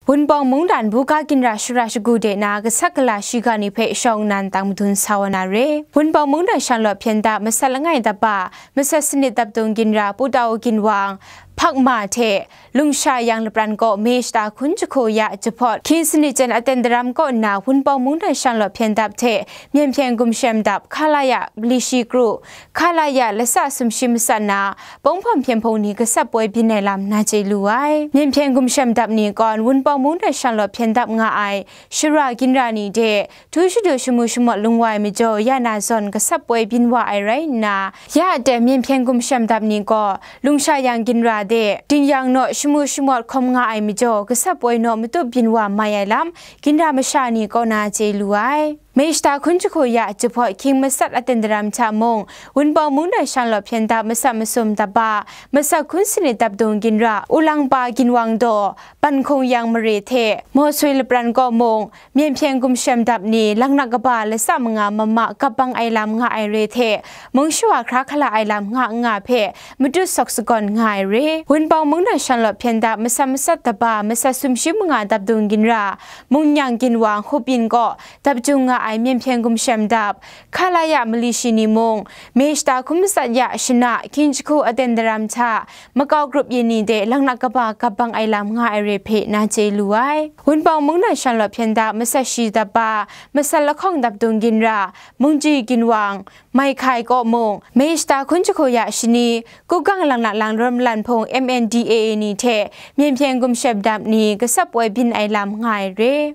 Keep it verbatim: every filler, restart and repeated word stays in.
Wunpawng mungdan buga ginra shara shagu de na gasat gala shiga ni hpe shawng nnan tang madun sa wa na re. Wunpawng mungdan shanglawt hpyen dap masat langai dap ba, masat sanit dap dung ginra Pu Tau Ginwang, Hpakma hte Lungsha Yang lapran kaw May shata hkun jahku ya jahpawt hkying sanit jan aten daram kaw nna Wunpawng mungdan shanglawt hpyen dap hte Myen Hpyen Gumshem dap, Khalaya mali shi kru, Khalaya lasa sumshi masat na, pawng hpawm hpyen hpung ni gasat poi byin ai lam na chye lu ai. Myen Hpyen Gumshem dap ni kawn Wunpawng mungdan shanglawt hpyen dap nga ai shara ginra ni de htu shadu shamu shamawt lung wa ai majaw, ya na zawn gasat poi byin wa ai rai nna, ya aten Myen Hpyen Gumshem dap ni gaw Lungsha Yang ginra de, Dingyang naw shamu shamawt hkawm nga ai majaw, gasat poi naw matup byin wa mai ai lam, ginra masha ni kaw na chye lu ai. May shata hkun jahku ya jahpawt hkying masat aten daram hta mung, Wunpawng mungdan shanglawt hpyen dap masat masum dap ba, masat hkun sanit dap dung ginra Ulangpa Ginwang daw, Ban Hkung Yang mare hte Mawsui lapran kaw mung, Myen Hpyen Gumshem dap ni laknak kaba lasa manga mama gap bang ai lam nga ai re hte, mung shawa hkra hkala ai lam nga n nga hpe matut sawk sagawn nga ai re. Wunpawng mungdan shanglawt hpyen dap masat masat dap ba, masat sumshi manga dap dung ginra Mungnyang Ginwang, Hupyin kaw dap jung nga ai Myen Hpyen Gumshem dap, Khalaya mali shi ni mung, May shata hkun masat ya shana hkying jahku aten daram hta makau grup yin ni de laknak kaba gap bang ai lam nga ai re hpe na chye lu ai. Wunpawng mungdan shanglawt hpyen dap masat shi dap ba, masat lahkawng dap dung ginra Mungji Ginwang, Mai Hkai kaw mung, May shata hkun jahku ya shani, Kugang laknak lang rawm lan hpung M N D A A ni hte Myen Hpyen Gumshem dap ni gasat poi byin ai lam nga ai re.